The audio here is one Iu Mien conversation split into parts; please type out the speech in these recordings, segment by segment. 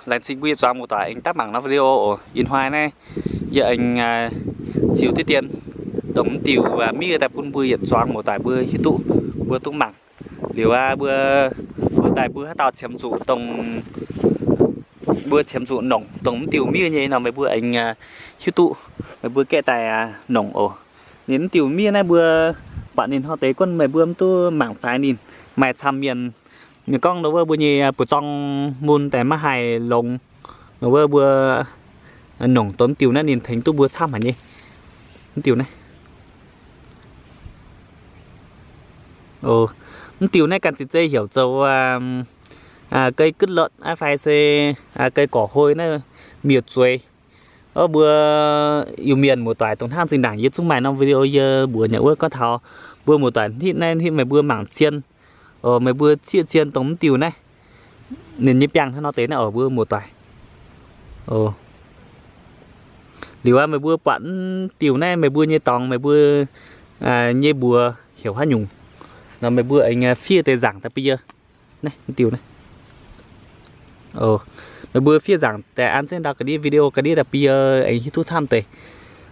Laengz zingh mbuo yietc zuangx muoz-doic aengx daaih mangc norm video oc. Ih hnoi naaiv yie aengx ziux diqv dien dongh mv diuh miev daaih bun mbuo yietc zuangx muoz-doic mbuo hiuv duqv, mbuo duqv mangc. Liuz aqv, mbuo, mbuo daaih mbuo haaix dauh qiemx zuqc dongh, mbuo qiemx zuqc nongc dongh mv diuh miev nyei nor, meih mbuo aengx hiuv duqv, meih mbuo gaeqv daaih nongc oc. Ninh mv diuh miev naaiv mbuo buatc ninh hnoi deix gunv meih mbuo mv duqv mangc daaih ninh maaih camv mienh, mienh gorngv nor wuov mbuo nyei buoz-zorng mun daaih maiv haih longx nor wuov mbuo nongc dongh mv diuh naaiv ninh tengx duqv mbuo camv haic nyei. Mv diuh naaiv, mv diuh naaiv ganh zinh zei heuc zoux gei gutv lotv aqv fai se gei gorqv-hoi naaiv, miuc-zueiz. Mbuo Iu-Mienh muoz-doic dongh hnangv zinh ndaangc yie zungv maaih norm video yie mbuox nyei wuov gorngv taux mbuo muoz-doic hitv naaiv hitv meih mbuo mangc zien, meih mbuo zieqv zien dongh mv diuh naaiv, ninh nyei biangh hnangv nor deix naaiv oc mbuo muoz-doic. Liuz aqv, meih mbuo buatc mv diuh naaiv meih mbuo nyei dorngx meih mbuo nyei mbuox heuc haaix nyungc nor meih mbuo aengx fiev deix nzaangc daaih bun yie. Naaiv mv diuh naaiv, meih mbuo fiev nzaangc daaih an zengv ndau ga'ndiev video ga'ndiev daaih bun yie aengx hiuv duqv camv deix.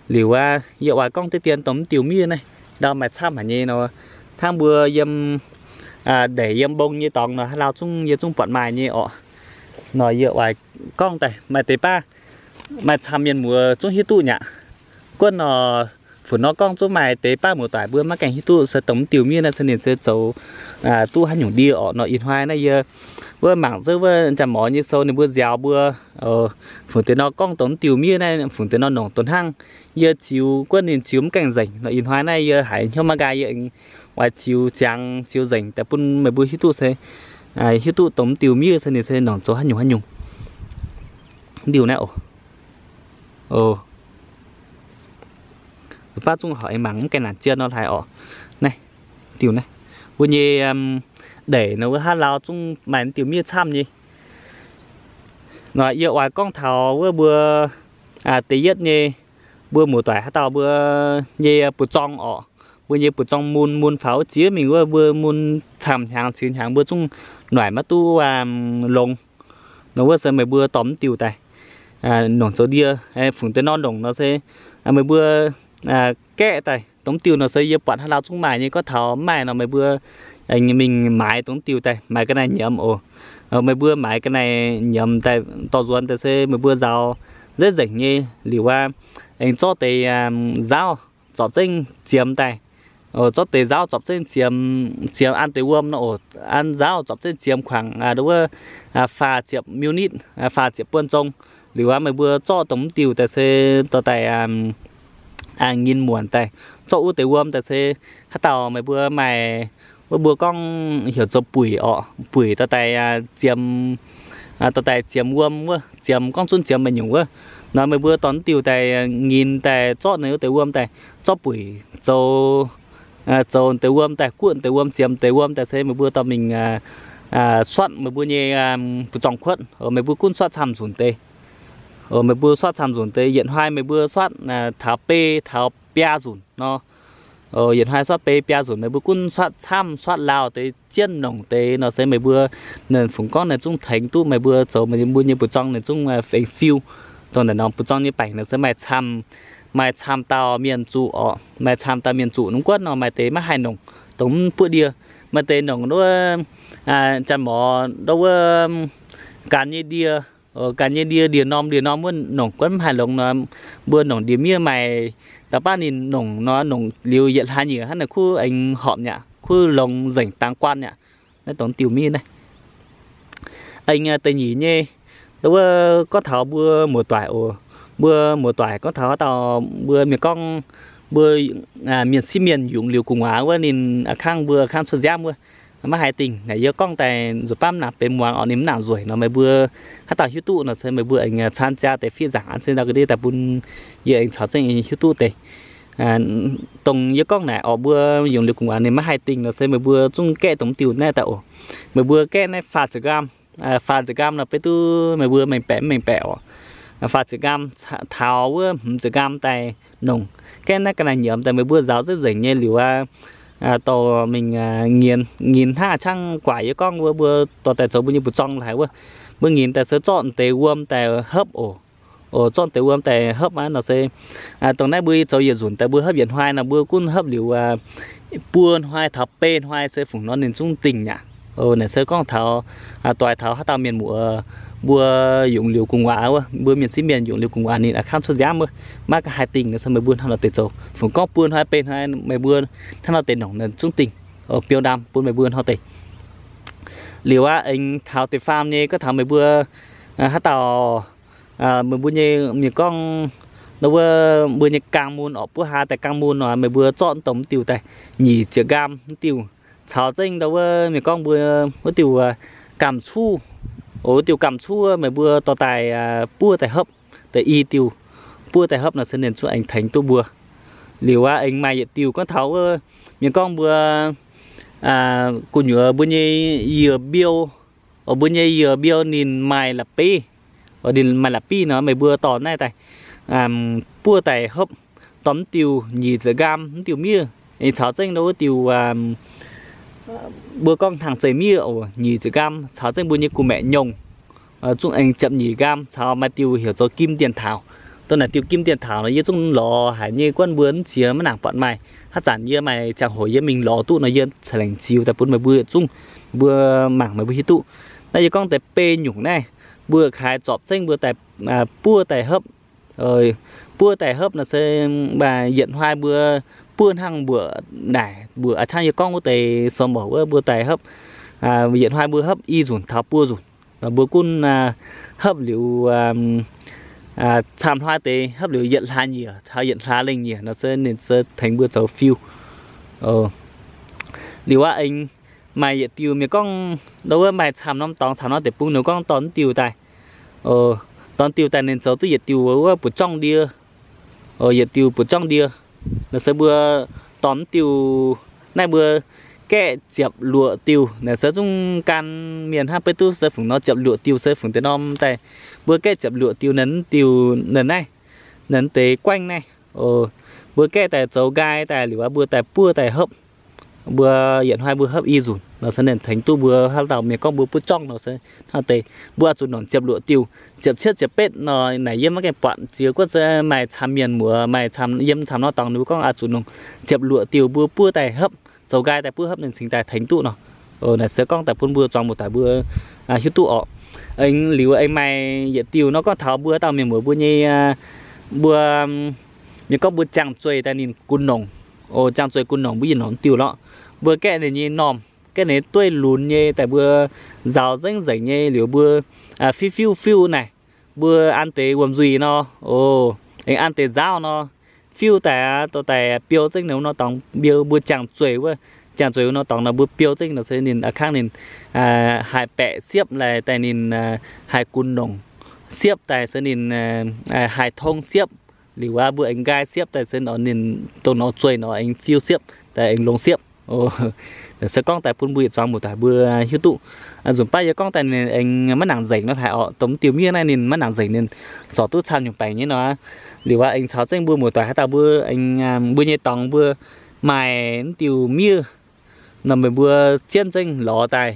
Liuz aqv, yie oix gorngv diqv dien dongh mv diuh miev naaiv ndau maaih camv haic nyei nor, hnangv mbuo yiem ndeic yiem mbong nyei dorngx nor haaix lauh zungv yie zungv buatc maaih nyei orqc. Nor yie oix gorngv daaih maaih deix baav maaih camv mienh muoz zungv hiuv duqv nyaqc. Guonv nor, fuc nor gorngv zungv maaih deix baav muoz-doic mbuo maiv gaengh hiuv duqv se dongh mv diuh miev naaiv se ninh se zoux duqv haaix nyungc ndie orqc. Nor ih hnoi naaiv yie wuov mangc zouv wuov Janx-Morz nyei sou ninh mbuo nziaaux mbuo fungc deix nor gorngv dongh mv diuh miev naaiv, fungc deix nor nongc dongh hnangv. Yie ziux guonv ninh ziux mv gaengh nzengc. Nor ih hnoi naaiv yie haiz hnyouv maiv nqaai yie oix ziux ziangx ziux nzengc daaih bun meih mbuo hiuv duqv se hiuv duqv dongh mv diuh miev se ninh se nongc zoux haaix nyungc haaix nyungc. Mv diuh naaiv oc, baav zungv horpc aengx mangc mv gaengh naanc zien nor hlaaix orqc. Naaiv diuh naaiv mbuo nyei ndeic nor wuov haaix lauh zungv maaih mv diuh miev camv nyei. Nor yie oix gorngv taux wuov mbuo da'yietv nyei, mbuo muoz-doic haaix dauh mbuo nyei buoz-zorng orqc, mbuo nyei buoz-zorng mun, mun faaux wuov ziex mingh wuov mbuo mun camv hnyangx ziux hnyangx mbuo zungv noic maiv duqv longx. Nor wuov se meih mbuo dorh mv diuh daaih nongc zoux ndie. Fungc deix nor nongc nor se meih mbuo gaeqv daaih dongh mv diuh nor se yie buatc haaix lauh zungv maaih nyei. Gorngv taux mv maaih nor meih mbuo mingh maaiz dongh mv diuh daaih, maaiz ga'naaiv nyiemz oc. Meih mbuo maaiz ga'naaiv nyiemz daaih dorh nzuonx daaih se meih mbuo nzaaux nzengc nzengc nyei liuz aqv, aengx zorqv deix nzaauv zorpc zengv ziemx daaih. Zorqv deix nzaauv zorpc zengv ziemx, ziemx an deix wuom nor oc. An nzaauv zorpc zengv ziemx kuangx wuov faah ziepc minute, faah ziepc buonv zong. Liuz aqv, meih mbuo zorqv dongh mv diuh daaih se dorh daaih ngin muonc daaih, zorqv wuov deix wuom daaih se haaix dauh meih mbuo maaih, wuov mbuo gorngv heuc zoux buic orqc, buic dorh daaih ziemx, dorh daaih ziemx wuom wuov, ziemx gorngv zunv ziemx meih nyungc wuov. Nor meih mbuo dorh mv diuh daaih ngin daaih zorqv ninh wuov deix wuom daaih, zorqv buic zoux, zoux deix wuom daaih, guoqv deix wuom, ziemx deix wuom daaih se meih mbuo dorh mingh suatv meih mbuo nyei buoz-zorng kuotv. Meih mbuo gunv suatv camv nzunc deix. Meih mbuo suatv camv nzunc deix, yietc hnoi meih mbuo suatv taux bei taux biaa nzunc nor. Yietc hnoi suatv bei biaa nzunc, meih mbuo gunv suatv camv, suatv lauh deix, jienv nongc deix nor se meih mbuo, ninh fungc gorngv ninh zungv tengx duqv meih mbuo zoux meih mbuo nyei buoz-zorng ninh zungv fengx fiu. Dongh naaiv norm buoz-zorng nyei baengc nor se maaih camv, maaih camv dauh mienh zuqc orqc. Maaih camv dauh mienh zuqc nor guonv nor maaih deix maiv haih nongc, dongh mv buoqv ndie. Maaih deix nongc wuov, Janx-Morz ndau wuov, gan nyei ndie, gan nyei ndie ndie-norm ndie-norm wuov nongc guonv mv haih longx nor, mbuo nongc ndie-miev maaih dauh baav ninh nongc nor, nongc liuz yietc hlaax nyieqc hnangv naaic kuv aengx horpc nyaqc, kuv longx nzengc dangx guaan nyaqc. Naaiv dongh diuh miev naaiv. Aengx da'nyeic nyei, ndau wuov gorngv taux mbuo muoz-doic oc. Mbuo muoz-doic gorngv taux haaix dauh mbuo mienh gorngv, mbuo mienh sieqv mienh yungz liuz gu'nguaaz wuov ninh a'kangv, mbuo a'kangv cuotv nziaamv wuov, maiv haih dingh. Naaic yie gorngv daaih nzuonx baav mv nangc benx muangx orqc, ninh mv nangc nzueic nor, meih mbuo haaix dauh hiuv duqv nor se meih mbuo aengx camv jaa deix fiev nzaangc an zengv ndau ga'ndiev daaih bun yie aengx caux zengv hiuv duqv deix. Dongh yie gorngv naaic orqc, mbuo yungz liuz gu'nguaaz ninh maiv haih dingh nor se meih mbuo zungv gaeqv dongh diuh naaiv daaih oc. Meih mbuo gaeqv naaiv faah ziepc nqaam, faah ziepc nqaam nor beiv duqv meih mbuo mengh baeqc mv mengh baeqc orqc. Faah ziepc nqaam taux wuov hmz ziepc nqaam daaih nongc. Gaeqv naaiv ga'naaiv nyiemz daaih meih mbuo nzaaux zengc nzengc nyei liuz aqv, dorh mingh ngin, ngin hnangv a'ciangv guaax yie gorngv wuov mbuo dorh daaih zoux mbuo nyei buoz-zorng laaix wuov. Mbuo nyinc daaih se zorqv deix wuom daaih hopv oc. Oc, zorqv deix wuom daaih hopv aqv nor se, dongh naaiv mbuo zoux yietc nzunc daaih mbuo hopv yietc hnoi nor mbuo gunv hopv liuz buo hnoi taux beiv hnoi se fungc nor ninh zungv dingh aqv. Oc, naaic se gorngv taux, doix taux haaix dauh mienh muoz mbuo yungz liuz gu'nguaaz wuov, mbuo mienh sieqv mienh yungz liuz gu'nguaaz ninh a'kamv cuotv nziaamv wuov, maiv ga'haaix dingh nor se meih mbuo hnangv nor deix zoux. Fungc gorngv buo hnoi beiv hnoi meih mbuo hnangv nor deix nongc ninh zungv dingh. Oc, biou ndaam bun meih mbuo hnangv deix. Liuz aqv, aengx taux deix faam nyei gorngv taux meih mbuo haaix dauh, meih mbuo nyei mienh gorngv nor wuov mbuo nyei gaang mun orqc, buov haa daaih gaang mun nor meih mbuo zorqv dongh mv diuh daaih nyic ziepc nqaam mv diuh caux zengv ndau wuov mienh gorngv mbuo wuov diuh gamh cuv. Oc, wuov diuh gamh cuv meih mbuo dorh daaih buov daaih hopv, deix i diuh buov daaih hopv nor se ninh zungv aengx tengx duqv mbuo. Liuz aqv, aengx maaih yietc diuh gorngv taux wuov mienh gorngv mbuo gu'nyuoz mbuo nyei yie mbiouh, oc, mbuo nyei yie mbiouh ninh maaih la'bieiv, oc, ninh maaih la'bieiv nor meih mbuo dorh naaiv daaih buov daaih hopv, dorh mv diuh nyic ziepc nqaam mv diuh miev, aengx caux zengv ndau wuov diuh mbuo gorngv hnaangx-zeih miev oc, nyic ziepc nqaam, caux zengv mbuo nyei gu'maeqc nyongh zungv aengx ziepc nyeic nqaam, caux maaih diuh heuc zoux kim dienx taux. Dongh naaic diuh kim dienx taux nor yie zungv lorz haic nyei, guonv mbuo mv ziex maiv nangc buatc maaih. Haaix zanc yie maaih ziangh hoc yie mingh lorz duqv nor yie ceix lengc ziux daaih bun meih mbuo yietc zungv, mbuo mangc meih mbuo hiuv duqv. Naaiv yie gorngv deix beiv nyungc naaiv, mbuo kaaix zorpc zengv mbuo daaih buov daaih hopv. Buov daaih hopv nor se yietc hnoi mbuo buov hnangv mbuoqc naaic, mbuoqc a'cangv yie gorngv wuov deix sou mouc wuov mbuo daaih hopv. Yietc hnoi mbuo hopv i nzunc taux buo nzunc. Mbuo gunv hopv liuz camv hnoi deix hopv liuz yietc hlaax nyieqc taux yietc hlaax lengh nyieqc nor se ninh se tengx mbuo zoux fiu. Liuz aqv, aengx maaih yietc diuh mienh gorngv ndau wuov maaih camv norm dorngx, camv norm deic-bung ninh gorngv dorh mv diuh daaih. Dorh mv diuh daaih ninh zoux duqv yietc diuh wuov buoz-jorngv ndie. Yietc diuh buoz-jorngv ndie. Naaiv se mbuo dorh mv diuh, naaiv mbuo gaeqv ziepc luoqc diuh. Naaiv se zungv gan mienh hnangv beiv duqv se fungc nor ziepc luoqc diuh se fungc deix norm daaih. Mbuo gaeqv ziepc luoqc diuh naaiv diuh naaiv, naaiv deix guaengv naaiv. Mbuo gaeqv daaih zoux nqaai daaih liuz aqv, mbuo daaih buov daaih hopv. Mbuo yietc hnoi mbuo hopv i nzunc nor se ninh tengx duqv mbuo haaix dauh mienh gorngv mbuo buov jorngv nor se hnangv deix. Mbuo oix zuqc nongc ziepc luoqc diuh, ziepc cietv ziepc betv nor naaic yie maiv gaengh buatc ziex guoqv se maaih camv mienh muoz, maaih camv yiem camv norm dorngx ninh mbuo gorngv oix zuqc nongc ziepc luoqc diuh mbuo buov daaih hopv, zoux nqaai daaih buov hopv ninh cingx daaih tengx duqv nor. Naaic se gorngv daaih bun mbuo zuangx muoz-doic mbuo hiuv duqv orqc. Aengx liuz aengx maaih yietc diuh nor gorngv taux mbuo haaix dauh mienh muoz mbuo nyei, mbuo mienh gorngv mbuo jangx-zueih daaih ninh gunv nongc. Jangx-zueih gunv nongc mbuo yinh nongc diuh lorqc. Mbuo gaeqv ninh nyei normh, gaeqv ninh dueiv lunx nyei daaih mbuo nzaaux nzengc nzengc nyei liuz mbuo fiuv fiuv fiuv naaic, mbuo an deix wuom-nzuih nor, aengx an deix nzaauv nor, fiuv daaih aqv, dorh daaih biou zengv ninh wuov nor dorngx mbiouh mbuo jangx-zueih wuov, jangx-zueih wuov nor dorngx nor mbuo biou zengv nor se ninh a'kangv ninh haih baeqc siepv laaix daaih ninh haih gunv nongc siepv daaih se ninh haih tong siepv. Liuz aqv, mbuo aengx nqaai siepv daaih se ninh dongh nor zueih nor aengx fiuv siepv daaih aengx longx siepv. Se gorngv daaih bun mbuo yietc zuangx muoz-doic mbuo hiuv duqv. Nzunc baav yie gorngv daaih ninh aengx maiv nangc nzengc nor haic orqc. Dongh mv diuh miev naaiv ninh maiv nangc nzengc, ninh zorc duqv camv nyungc baengc nyei nor. Liuz aqv, aengx caux zengv mbuo muoz-doic haaix dauh mbuo aengx, mbuo nyei dorngx mbuo maaih mv diuh miev nor meih mbuo jienv zengv lorz daaih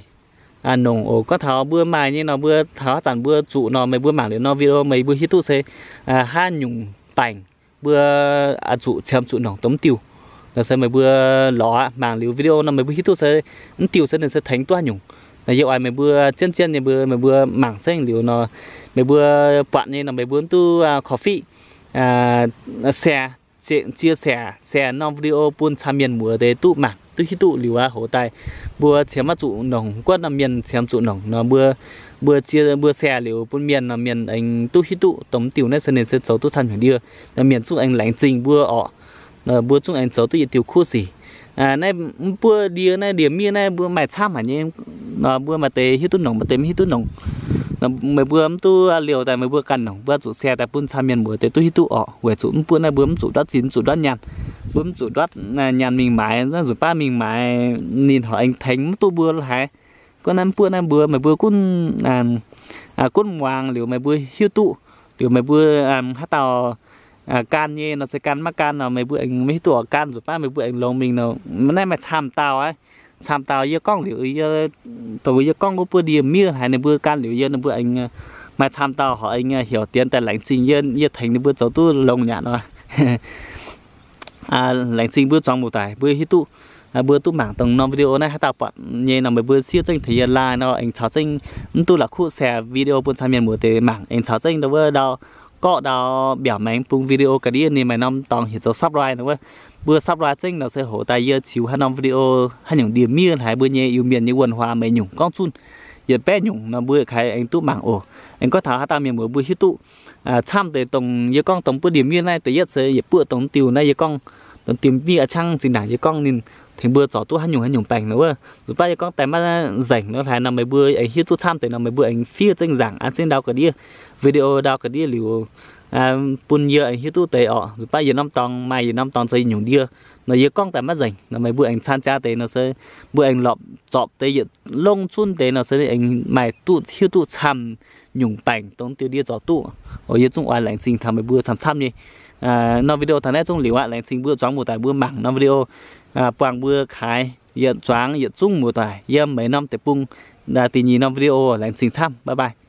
nongc oc. Gorngv taux mbuo maaih nyei nor mbuo taux haaix zanc mbuo zuqc nor meih mbuo mangc liuz nor video meih mbuo hiuv duqv se haaix nyungc baengc mbuo zuqc qiemx zuqc nongc dongh mv diuh. Nor se meih mbuo lorz aqv, mangc liuz video nor meih mbuo hiuv duqv se mv diuh se ninh se tengx duqv haaix nyungc. Nor yie oix meih mbuo jienv jienv nyei mbuo, meih mbuo mangc zengv liuz nor, meih mbuo buatc nyei nor meih mbuo mv duqv korv-fiqv share, share, share norm video bun camv mienh muoz deix duqv mangc duqv hiuv duqv liuz aqv, hoz daaih mbuo qiemx maiv zuqc nongc, guonv norm mienh qiemx zuqc nongc nor mbuo, mbuo share liuz bun mienh nor mienh aengx duqv hiuv duqv dongh mv diuh naaiv se ninh se zoux duqv camv hnyouv ndie. Nor mienh zungv aengx laengz zingh mbuo orqc. Mbuo zungv aengx zoux duqv yietc diuh kuv sic. Naaiv mv buov ndie naaiv, ndie-miev naaiv mbuo maaih camv haic nyei. Nor mbuo maaih deix hiuv duqv nongc, maaih deix mv hiuv duqv nongc. Meih mbuo mv duqv liouh daaih meih mbuo ganh nongc, mbuo zuqc share daaih bun camv mienh muoz deix duqv hiuv duqv orqc. Weic zuqc mv buov naaiv mbuo mv zuqc ndortv zinh, mv zuqc ndortv nyaanh. Mbuo mv zuqc ndortv nyaanh mingh maaiz, nzunc baav mingh maaiz ninh horpc aengx tengx mv duqv mbuo lo haiz. Gorngv naaiv mv buov naaiv mbuo, meih mbuo gunv, gunv muangx liuz meih mbuo hiuv duqv. Liuz meih mbuo haaix dauh gan nyei nor se gan, maiv gan nor meih mbuo aengx maiv hiuv duqv orqc. Gan nzunc baav meih mbuo aengx longx mingh nor, naaiv maaih camv dauh aqv. camv dauh yie gorngv liuz, dongh yie gorngv wuov buov ndie-miev haic ninh mbuo gan liuz yie, ninh mbuo aengx maaih camv dauh horpc aengx heuc dienx daaih laengz zingh yie, yie tengx ninh mbuo zoux duqv longx nyaqc nor. Laengz zingh mbuo zuangx muoz-doic mbuo hiuv duqv, mbuo duqv mangc dongh norm video naaiv haaix dauh buatc nyei nor meih mbuo siev zengv tengx yie like nor aengx caux zengv mv duqv la'kuqv share video bun caux mienh muoz deix mangc aengx caux zengv ndau wuov ndau gorqv ndau mbiaauc maengx bung video ga'ndiev ninh maaih norm dorngx heuc zoux subscribe nor wuov. Mbuo subscribe zengv nor se hoc daaih yie ziux haaix norm video haaix nyungc ndie-miev haic mbuo nyei Iu-Mienh nyei wuonh huaax meih nyungc gorngv zunh yietc baeqv nyungc nor mbuo kaaix aengx duqv mangc oc. Aengx gorngv taux haaix dauh mienh muoz mbuo hiuv duqv camv deix dongh yie gorngv dongh buov ndie-miev naaiv deix yietv se yietc buoqv dongh diuh naaiv yie gorngv dongh diuh miev a'ciangv zinh ndaangc yie gorngv ninh tengx mbuo zorc duqv haaix nyungc haaix nyungc baengc nor wuov. Nzuqc baav yie gorngv daaih maiv nzengc nor haaix nor meih mbuo aengx hiuv duqv camv deix nor meih mbuo aengx fiev zengv nzaangc an zengv ndau ga'ndiev video ndau ga'ndiev liuz bun yie aengx hiuv duqv deix orqc. Nzuqc baav yietc norm dorngx maaih yietc norm dorngx zoux yietc nyungc ndie nor yie gorngv daaih maiv nzengc nor meih mbuo aengx caan jaa deix nor se mbuo aengx lorpc zorpc deix yietc longh zunv deix nor se aengx maaih duqv hiuv duqv camv nyungc baengc dongh diuh ndie zorc duqv. Oc, yie zungv oix laengz zingh taux meih mbuo camv-camv nyei. Norm video taux naaiv zungv liuz aqv. Laengz zingh mbuo zuangx muoz-doic mbuo mangc norm video, buangh mbuo kaaix yietc zuangx yietc zungv muoz-doic yiem meih norm deic-bung da'nyeic norm video. Laengz zingh camv, bye bye.